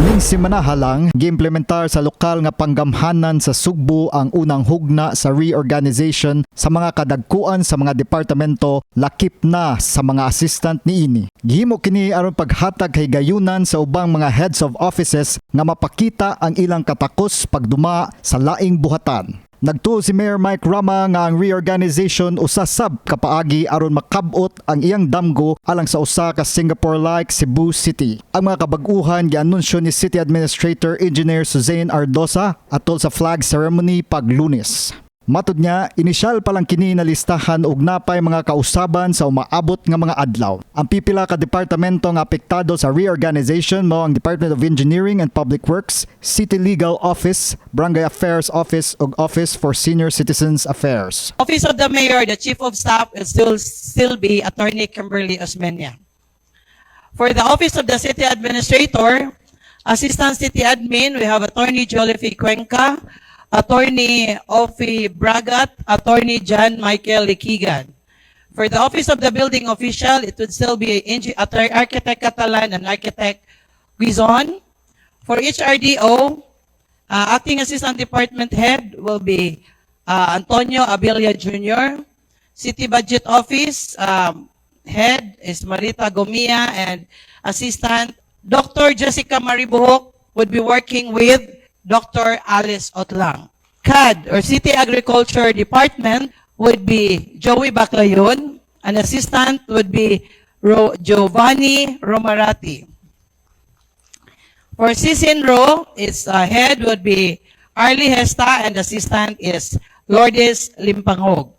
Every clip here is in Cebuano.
Ning semana lang, giimplementar sa lokal nga panggamhanan sa Sugbo ang unang hugna sa reorganization sa mga kadagkuan sa mga departamento, lakip na sa mga assistant niini. Gihimo kini aron paghatag kahigayunan sa ubang mga heads of offices nga mapakita ang ilang katakos pagduma sa laing buhatan. Nagtuo si Mayor Mike Rama nga ang reorganization usa sab ka paagi aron makab-ot ang iyang damgo alang sa usa ka Singapore-like Cebu City. Ang mga kabag-uhan gianunsyo ni City Administrator Engineer Suzanne Ardosa atol sa flag ceremony pag Lunes. Matod niya, inisyal pa lang kini na listahan ug napay mga kausaban sa umaabot nga mga adlaw. Ang pipila ka departamento nga apektado sa reorganization mao ang Department of Engineering and Public Works, City Legal Office, Barangay Affairs Office ug Office for Senior Citizens Affairs. Office of the Mayor, the Chief of Staff will still be Attorney Kimberly Osmeña. For the Office of the City Administrator, Assistant City Admin, we have Attorney Jollifee Cuenca, Attorney Ofi Bragat, Attorney John Michael Likigan. For the Office of the Building Official, it would still be Architect Catalan and Architect Guizon. For HRDO, Acting Assistant Department Head will be Antonio Abilia Jr. City Budget Office Head is Marita Gomia and Assistant Dr. Jessica Maribuhok would be working with Dr. Alice Otlang. CAD or City Agriculture Department would be Joey Baclayon. An assistant would be Giovanni Romarati. For CISINRO, its head would be Arlie Hesta and assistant is Lourdes Limpangog.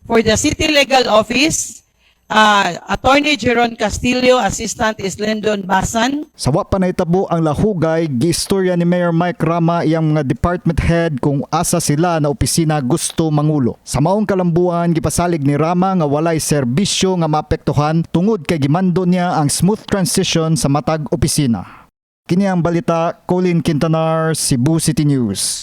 For the City Legal Office, Attorney Jeron Castillo, assistant is Lyndon Basan. Sa wa pa nahitabo ang lahugay, giistorya ni Mayor Mike Rama iyang mga department head kung asa sila na opisina gusto mangulo. Sa maong kalambuan, gipasalig ni Rama nga walay serbisyo nga maapektuhan tungod kay gimando niya ang smooth transition sa matag opisina. Kini ang balita, Colin Quintanar, Cebu City News.